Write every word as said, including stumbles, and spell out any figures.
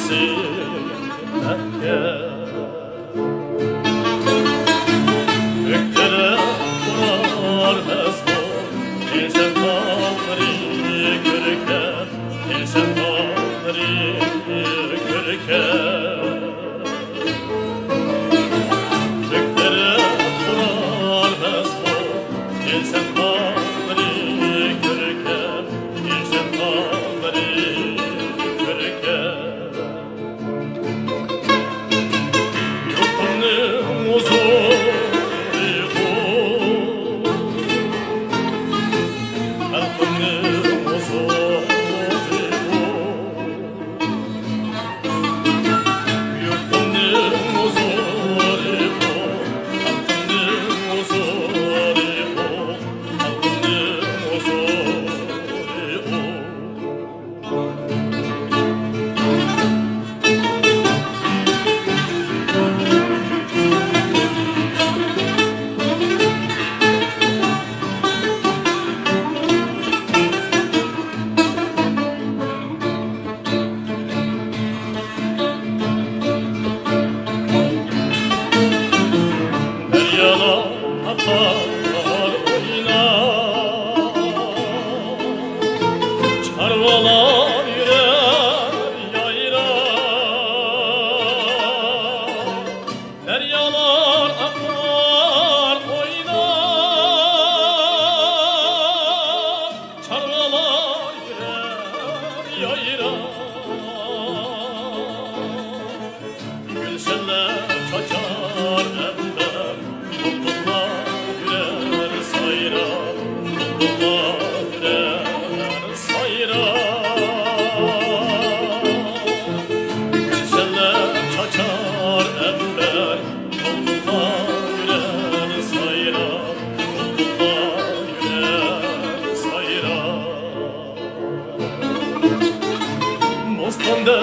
سىلەرگە. كۆكتە تۇرار مەزمۇن، كۈلشەن تاغلىرى كۆركەم، كۈلشەن تاغلىرى كۆركەم. كۆكتە تۇرار مەزمۇن، كۈلشەن تاغلىرى كۆركەم، كۈلشەن تاغلىرى كۆركەم. يۇرتۇمنىڭ ھۇزۇرى ئۇ، خەلقىمنىڭ ھۇزۇرى ئۇ. يۇرتۇمنىڭ ھۇزۇرى ئۇ، خەلقىمنىڭ ھۇزۇرى ئۇ، خەلقىمنىڭ ھۇزۇرى ئۇ. دەريالار ئاقار ئويناپ، چارۋىلار يۈرەر يايراپ. دەريالار ئاقار ئويناپ، چارۋىلار يۈرەر يايراپ. گۈلشەنلەر چاچار ئەمبەر، بۇلبۇللار يۈرەر سايراپ، بۇلبۇللار يۈرەر سايراپ. گۈلشەنلەر چاچار ئەمبەر، بۇلبۇللار يۈرەر سايراپ، بۇلبۇللار يۈرەر سايراپ. بوستاندا